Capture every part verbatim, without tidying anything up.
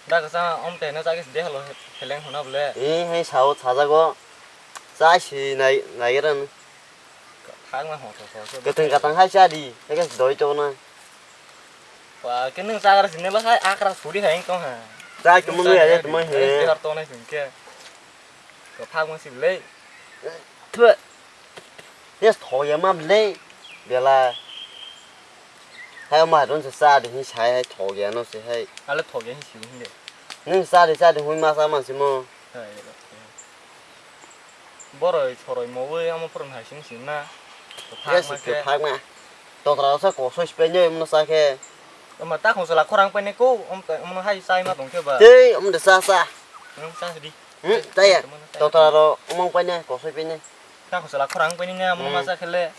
Da kwchang, om tei no chagis de halo heleng hona bole. Eh, hai sao sajago. Chai si nai, naigeran. Thangma ho to so. Kwthwng katang hai chadi. Hai ke doi to na. Wa, ke nung chagra sini ba hai akra suri hai tong ha. Chai to mung ya, to mung he. Har to nai sing ke. Ko phak mo si le. Thwe. Yes, thoya ma le. Bela. Hai ma don se sa de hi sai hai thoya no se hai. Ale thoya hi si hinde. Nung sa de sa de hui ma sa man si mo. Hai. Boroi soroi mowi amo phwrwng hai sini sini na. Yes, kwphak ma khe. Kwphak ma. Totra sa kosoi spenyo imno sa khe. Ama ta khong sala khorang paine ko, om ta, om hai sai ma tong khe ba. Tei, om de sa sa. Nung sa di. Hmm, taya. Totra ro omong paine, kosoi paine. Ta khong sala khorang paine ne, om ma sa khe le.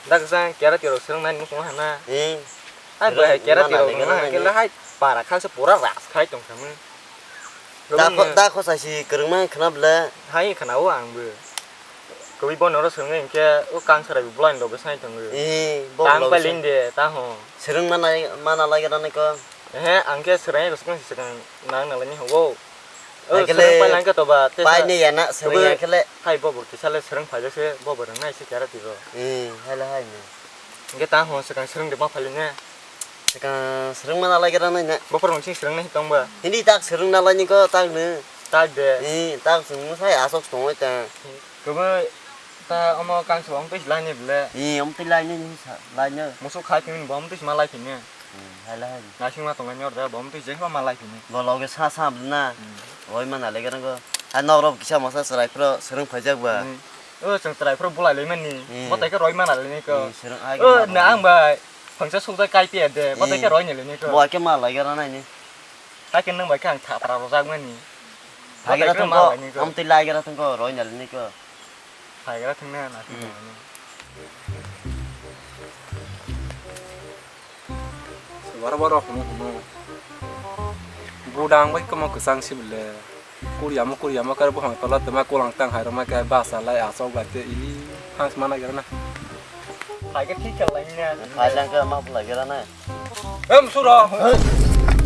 Da kwchang karate rok swrwng nai nung tong hana. Hmm. Hai bai karate rok nung hana khe le hai para khang se pura ras khai tong kha mung. Da kho, da kho sai si kwrwng ma khna bla. Hai khna o ang bo. Kwi bono ro swrwng nai khe o kang sarai bo blind rok sai tong. Eh, bo tang log pai sai. Linde ta ho. Swrwng ma nai, ma na lai ga nai ko. Ehe, ang khe swrwng rok swrwng si swrwng nang nang lai ni ho. O, hai khe le swrwng pai lang khe to ba, te pai sa ni ya na, swrwng khe le. Hai bo bo kisa le swrwng phai jak se, bo bo rwng nai se karate ro. Eh, hai le hai ni. Hingke ta ho swkang swrwng de ma phai le ne. Swkang swrwng ma na lai gra nai ne. Bo phor nung sing swrwng nai tong ba. Hindi tak swrwng na lai ni ko tak ne. Tak de. Eh, tak swrwng sai asok tong oi ta. Kebo ta omo kang swrwng twi lai ni bole. Eh, om twi lai ni sa lai ne. Musu khai phi bo om twi ma lai phi ne. Hmm, hai lai hai. Naising ma tongnai ni order, bo mtwi jeng ma malai phini. Bo loge sa sa na. Hmm. Oi mana le gana go. Hai nok rok kisa masa chwrai phro swrwng phaijak ba. Hmm. O chwng chwrai phro bulai lai mani. Hmm. Bo tai khe roi mana le ni ko. Hmm, swrwng hai. O na ang bai. Phangsa sukjak kai pia de. Bo tai khe roi ni le ni ko. Bo ke malai gana nai ni. Hai khe nang bai khe ang thapra rojak mani. Hai gana thung ko. Bo tai khe malai ni ko. Amtwi lai gana thung ko roi ni le ni ko. Phaigra thwngna na thwngna. Borok borok hwnwi hwnwi. Budang bai kwma kwchang si bwle. Kuryamo kuryamo khe buphang tola twma kulang tang hai rwma khe basa lai asok bai tei i phang sima nai gra na. Phaikhe thik khe lai nya. Phailangkhe ma phlai gra na. Em suro.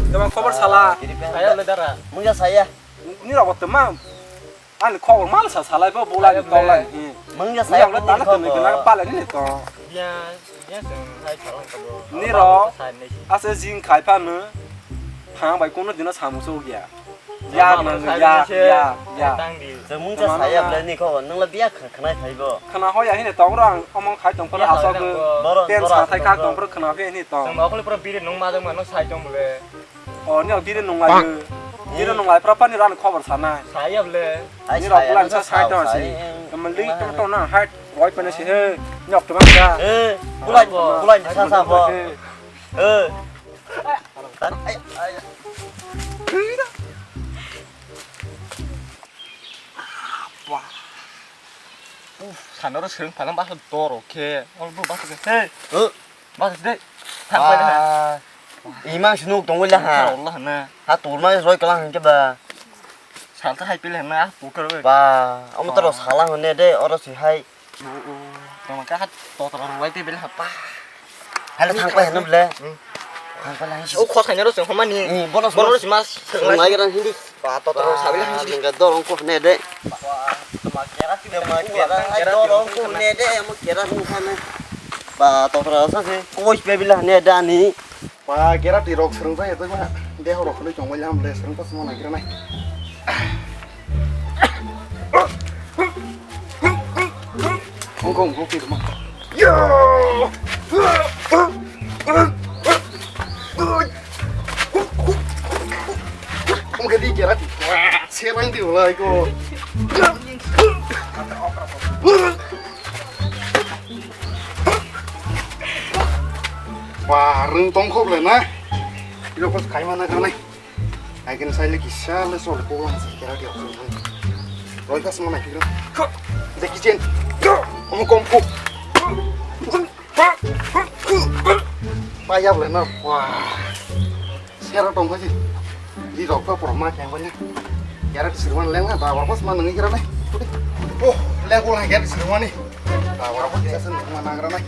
Kwma khobor sala. Aya le dara. Mungya saya. Ni rok bo twma. Ani khobor mal sa salai bo bulai ni tolai. Mungya saya tala tong ni khobor. Pala ni to. Ya, ya seng hai thalang ko. Ni ro. Ase jing khai pha no. Thang bai kono dina samu so ya. Ya nang ya ya ya. Mungya saya bla ni khobor nang la biya khnai phai bo. Khna ho ya hini tong rang omong khai tong pha asok. Ten sa thai khak tong pha khna phe ni tong. Seng okle pura biri nung ma jang ma no sai tong bole. O, ni rok biri nung lai. Biri nung lai, pra pra ni rani khobor sanai. Saya bole. Ni rok bulan sa sai to si. Kemali to to na hai roi pane si he. Nyok to bang ya. Eh, bulan bulan sa sa bo. Eh. Wah. Uh, sanoro sereng palang basa doro khe. Ol bu basa khe. Hey. Bas de. Thang pai le ha. Imang sinuk tongwi la ha. Allah na. Ha turma roi kalang hingke ba. Salta hai pile na pukar we. Ba, omo toro sala hone de oro si hai. Tama ka hat totora roi te bele ha pa. Hale thang pai hanu bele. Thang pai lang si. O khos hai nero sing homani. Bono bono si mas. Ngai gran hindi. Ba, to, to, sabi lang. Ningka dorong ko ne de. Ba, tama kera ti, tama kera, ai dorong ko ne de, mo kera sung khane. Ba, to, to, sa se, koi pe bila ne dani. Ba, kera ti rok serung sa ya to ma. De ho rok khului chong bai lam le serung pas mo na kera nai. Hong kong go kira ma. Yo! Kamu gadi kira ti. Serang di ulai ko. Wah, rung tongkhok le na. Iro pas kai mana kanai. Ai kena sai le kisa le sol ko lang sai kira dia. Roi kas mana kira. Jackie Chan. Kamu kung fu. Payap le na. Wah. Sero tong kasi. Di rok pa por ma kaya banya. Kira di sirwan leng na da warpas ma nang kira ne. Oh, leng ko lang kira di sirwan ni. Da warpas kisa sen ma nang kira ne.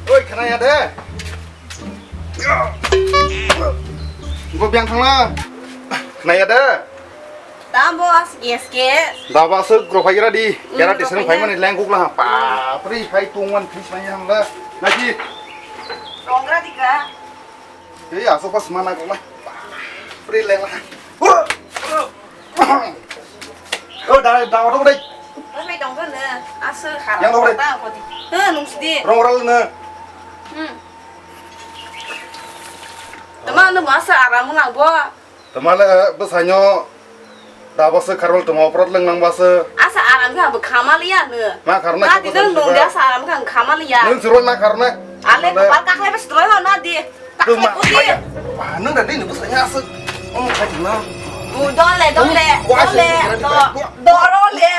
Oi, khana ya de. Bo biang thangla. Naya da. Tambo as yes ke. Daba se gro phai gira di. Kera tisang phai mani leng kuk la. Pa pri phai tung wan phis mani hang la. Naki. Rongra dika. Ei aso pas mana kok la. Pri leng la. Oh, da da oto dai. Pas mai tong ne. Aso harap. Yang dong dai. He nung sidi. Rong ral ne. Hmm. Tama no masa aram nang bo. Tama le bwsaino da bwswk kharwal tongma oprot lwng nang bwswk. Asa aram khe ang bo khamaliya no. Ma kharna khe bwswk nung de asa aram khe ang khamaliya. Nung siroi ma kharna. Ale pal kaklai bas droi ho na di. Kaklai ko di. Nung da dini bwswk ya aswk. Om khai na. Dole dole dole. Doro le.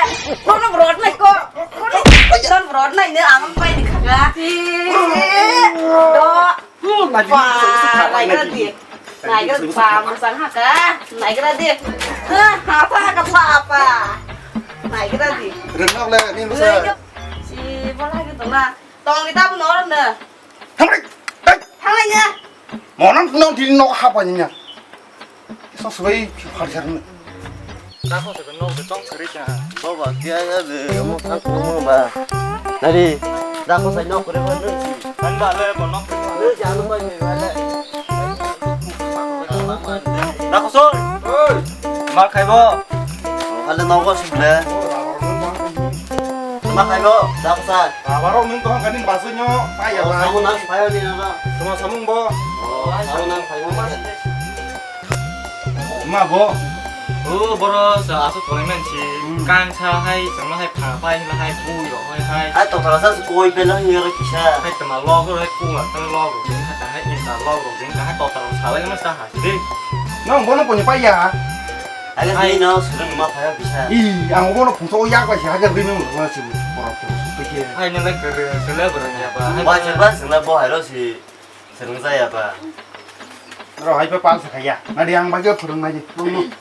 Kono brot nai ko. Kono brot nai ne ang pai di khaga. Do. Naigra di. Naigra di. Pam sang haka. Naigra di. Ha, apa haka apa apa. Naigra di. Rengna le ni musa. Si bola gitu na. Tong kita pun orang na. Thanglai. Thanglai ya. Monang nong di nok hapa nya. Sa suai phar jar na. Dako se nok de tong seri cha. Boba kya ya de mo thang mo ba. Nari. Dako sai nok kore ba nung si. Kan ba le bo nok. Nung si anu pai me ba le. Dako soi. Oi. Ma khai bo. Ale nok ba sum le. Ma khai bo. Dako sai. Abaro nung to kan ni basu nyo. Pai ya ba. Amo nang pai ni na. Tuma samung bo. Amo nang pai bo. Ma bo? O boro sa aswk tongnai mansi, hmm, kangsa hai, chwngno hai pha pai hwnna hai, bui rok hai hai. Hai totala sa koi bela hwnwi oro kisa. Hai tama log rok hai, kung rok tang log rok jeng kha, hai inta log rok jeng kha, hai totala rok salai ma sa ha de. Nang bono koni pai ya? Hai, hai. Ni no surung ma phai kisa. I, ang bono phungsa o yak bai si, hai rwi nang rwa si, borok phungsa pai ke. Hai nang lai kere, kele borok ya ba. Hai ba, ba, sengla bo hai ro si. Swrwng jaya ba. Ro hai pa pal sa khaya. Nadi ang bagyo phwrwng nai. Nung nung.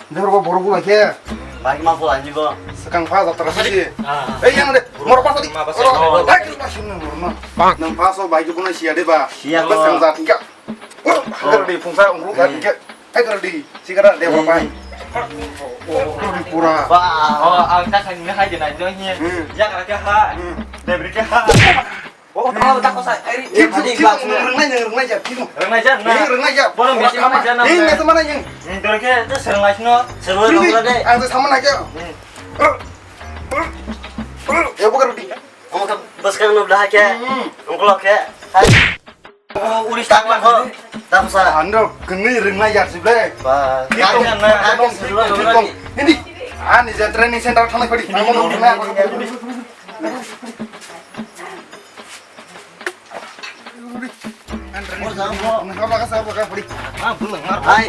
Jor bo borok bulai khe. Bai ma bulai ni bo. Swkang pha jatra sidi. Ah. Ei yang de. Mor pa sadi. Ma ba sa. Hai kri pa sim nang mor no. Nang pa so bai khe bunai sia de ba. Sia ba bo. Swkang jat kya. Hai kri di phungsa ungru kha kya. Hai kri di. Sikara de ba pai. Pura. Ba. Oh, ang ta khan ni hai de nai jo hi. Hmm. Ya kra kya ha. Hmm. Debri kya ha. Oh, tamo ta kosa, ai, thik, thik, thik, nung rwngnai, nung rwngnai jak, thik. Rwngnai jak na? Eh, rwngnai jak. Bono mesi rwngnai jak na? Eh, mesi mana yang? Hmm, dor khe, to swrwnglai sino. Swrwnglai dong de. Ang to sama na kya? Hmm. Eh, bukan roti. Omo khe bwskang no bla khe. Hmm. Ungklo khe. Hai. Oh, uri tak lang ho. Ta kosa. Ando kengwi rwngnai jak sible. Ba. Thik tong, thik tong, thik tong. Hindi. Ani je training center thangnai phadi. Amo no rwngnai. Hai,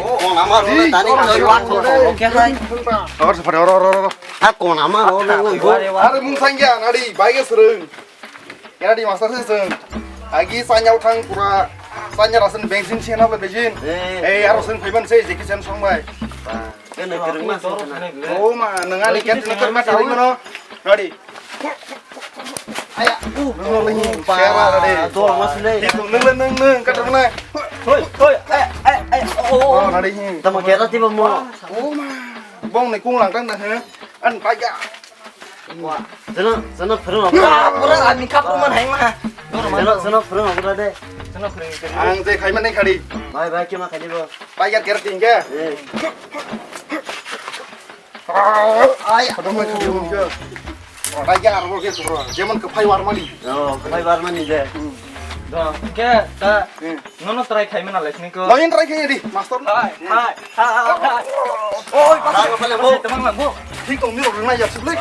kong amar ole tani koi wat ko. Oke hai. Or sapari or or or. Ha, kong amar ole. Are mung sangya nadi bai ge srung. Nadi master se sung. Agi sanya uthang pura sanya rasen benzin sena le benzin. Eh, aro sen phaiban se jeki sen song bai. Kene kereng mas. Oh ma, nang ani ket ni ket mas ari mano. Nadi. Aya, uh, para de. To mas le. Itu nang nang nang kata mana? Hoi, hoi, eh, eh, eh, oh. Oh, nadi hi. Tamo kera tiba mo. Oh ma. Bong ni kung lang tang na he. An pa ya. Wah. Sana, sana phuru. Pura ami kap man hai ma. Sana, sana phuru pura de. Sana phuru. Ang je khai man nai khadi. Bai, bai, kema khadi bo. Pai ya kera ting ke. Eh. Ai, khadam mai khadam ke. Pai ya arbo ke sura. Jemon ke phai war mani. Oh, phai war mani de. Hmm. Do, ke ta. Hmm. Nono try khai mana lesni ko. Lain try khai di, master. Hai, hai, hai, hai. Oi, pasal ko pale bo. Temang lang bo. Thik tong mi rok rwnai ya sublai.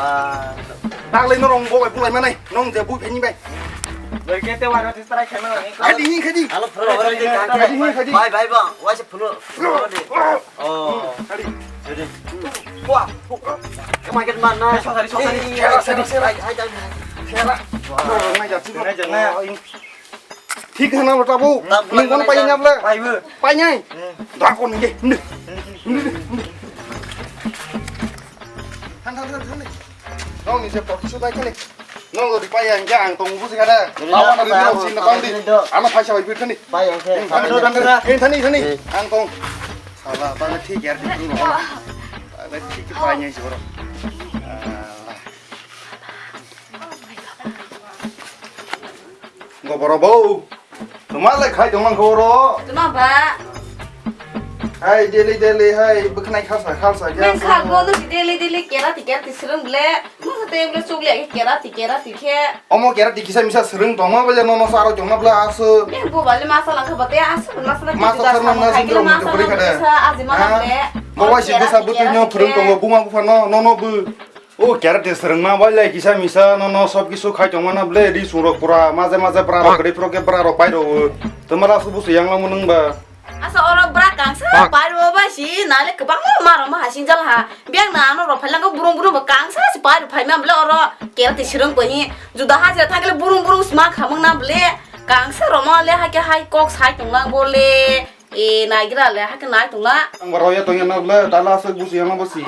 Daglai no rong bo bai bulai manai. Nong je bu pheni bai. Lagi te waro try khai mana ni ko. Khai di, khai di. Alo phro waro di khai di, khai di. Bye bye ba. Wai se phro. Oh. Khai di. Jadi. Wah. Kemai ket mana? Sorry, sorry. Hai, hai, hai. Kera. Wah. Rwnai ya sublai. Rwnai ya na. Thik hana lo tabo. Ning kono pai nyap le. Pai bo. Pai nyai. Hmm. Da kon nge. Nde. Nde. Nde. Than than than than. Nong ni se tok su pai kene. Nong lo di pai yang ja ang tong bu se kada. Awan ri nong sin na pang di. Ano phaisa bai bit kene. Pai yang se. Thani thani thani. Ang tong. Sala, ta le thik yar di bro. Ta le thik pai nyai soro. Go boro bo. Tuma le khai tong lang khoro. Tuma ba. Hai daily daily hai buknai khalsa khalsa ya. Nang kha go no daily daily kera ti kera ti srung ble. Masa te bole chukle ke kera ti kera ti khe. Omo kera ti kisa misa srwng tongma bole nono saro chongna bole asu. Yang bo bale masa langkha bate asu masa na. Masa sarma na sindro masa bole kada. Aji mana bole. Bo wai si besa butu nyo phrwng tongo buma bufa no nono bu. O kera ti srwngma bole kisa misa nono sob kisu khai tongma na bole ri sungrok pura maje maje bra rok kri pro ke bra rok pai ro. Tumara su busu yang lamu nung ba. Asa oro bra kangsa pai rw ba si nale kwbangma marok ma hasing jal ha. Biang na ano rok phailangkha burung burung bo kangsa si pai rw phaima bole oro kera ti srwng bo hi juda hajira thangkhe burung burung sma khamang na bole kangsa rok ma le hakhe hai kok sai tonglang bole e naigra le hakhe nai tongla. Ang baro ya tongya na bole tala se busu yang bo si.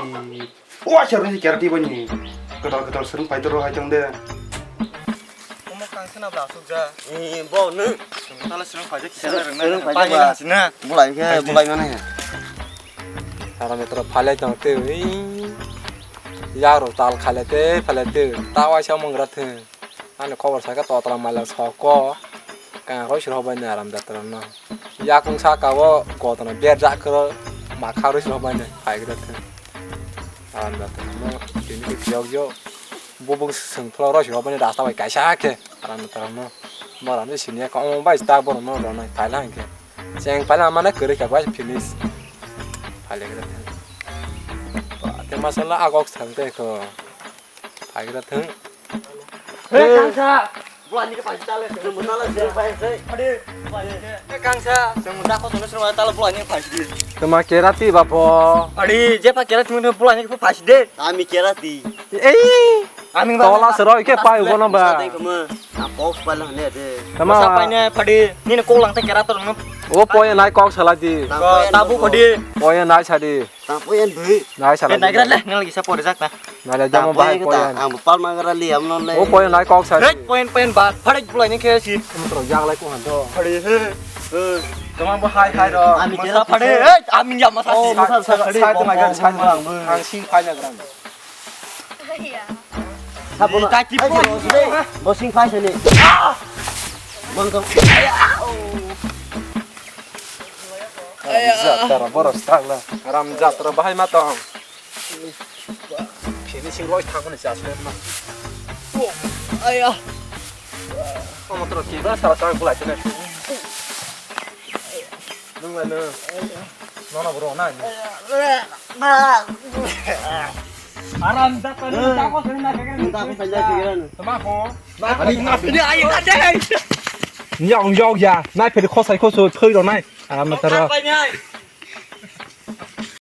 Wa, sir ni kerti bani. Ketal ketal serung pai tero hai tong de. Omo kang sena bla suk ja. Eh, bo nu. Tala serung pai ja kisa reng na. Serung pai ja. Pai na sina. Bulai ke, bulai mana ya? Tara metro phalai tong te wi. Ya ro tal khale te, phale te. Ta wa sa mong ra the. Ani khobor saka totla maila soko. Kang roi sir hobai ni aram jatra no. Yakung saka o gotna berjak kro makha roi sir hobai ni phai gra the. Aram jatra no tini ke phiyok yo. Bubung seng phlo roi sir hobai ni rasta bai kaisa khe. Aram jatra no. Mora ni sini ka o bai sta bor no ro nai phai lang khe. Cheng phai lang mane kwrwi kha bai finish. Phai le gra the. Te masala agok thang te ko. Phai gra thang. Hey, kangsa. Bulani ke pasi tale, sengmo tala seng pai sei. Ade, bulani ke. Eh, kangsa. Sengmo da ko tono sengmo tala bulani pasi di. Tama kerati bapo. Ade, je pa kerati mo bulani ke pasi de. Ami kerati. Ei. Ami ba. Tola seroi ke pai ugo no ba. Sa de kama. Na box pala ne de. Tama. Sa pai ne padi. Ni ne kolang te kerator no. O poye nai kok sala di. Tabu padi. Poye nai sadi. Tapo yan dui. Nai sala. Nai gra le, nang lagi sa pore jak na. Nai le jamo bahai poyan. Ang pal ma gra li am non le. O poyan nai kok sa. Hei, poyan poyan ba, phare bulai ni khe si. Mutro jak lai ko han do. Phare he. Kama bo hai hai do. Ami kera phare. Hei, ami ya masa si. Sa sa sa ma gra sa. Ang sing phai na gra. Sabona. Bo sing phai sini. Bon kong. Jatra boros tangla. Ram jatra bahai ma tong. Finishing roi thang ni chas na. Aya. Omo tro ki ba sara tang kulai tene. Nung la no. Nono bro na ni. Aram jatra ni ta ko sini na ke. Ta ko sini na ke. Tama ko. Ani, ani, ai, ai, ai. Yong, yong, ya. Nai, phedi khosai, khoso, thoi ro nai. Aram na tara.